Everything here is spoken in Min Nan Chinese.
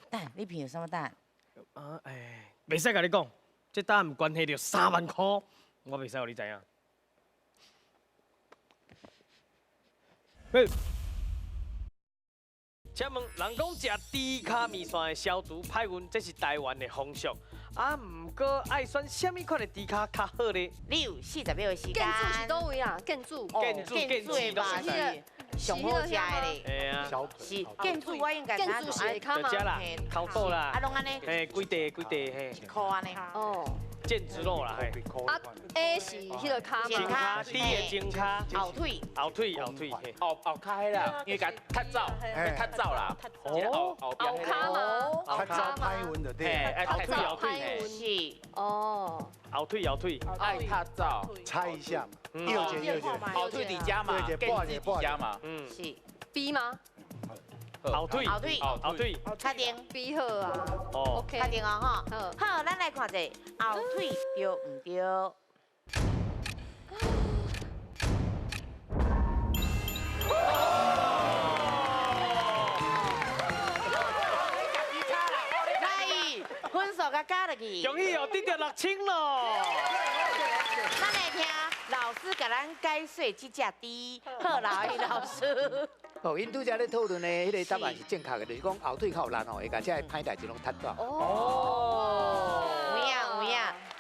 等，你朋友什麼答案？啊，哎，袂使共你講，這答案關係著3萬箍，我袂使予你知影。嘿，請問，人講食豬跤麵線會消除歹運，這是台灣的風俗。啊，毋過愛選啥物款的豬跤較好咧？你有40秒的時間。建築是佗位啊？建築。建築建築的嘛是上好食的咧。嘿啊。是建築，我應該建築是下跤嗎？就這啦，頭肚啦。啊，攏按呢。嘿，規塊規塊嘿。一箍按呢。哦。腱子肉啦，嘿。啊，A 是彼个跤前跤，D 的前跤。後腿。後腿，後腿。後後跤彼啦，因為共踢走，踢走啦。哦，後跤嗎？踢走歹運就對。後腿，後腿。是。哦。後腿，後腿。愛踢走。猜一下嘛。右腳，右腳。後腿佇遮嘛，腱子佇遮嘛。嗯。是。 B 嗎？後腿，後腿，後腿，確定？B 好啊。哦，OK，確定哦，吼。好，咱來看者後腿對毋對？來，分數共加落去。恭喜哦，得著6000咯。咱來聽老師共咱解說這隻豬。好，來老師。哦，𪜶拄才咧討論的彼个答案是正確的，就是講後腿較有力吼，會共這个歹代誌攏踢走。哦。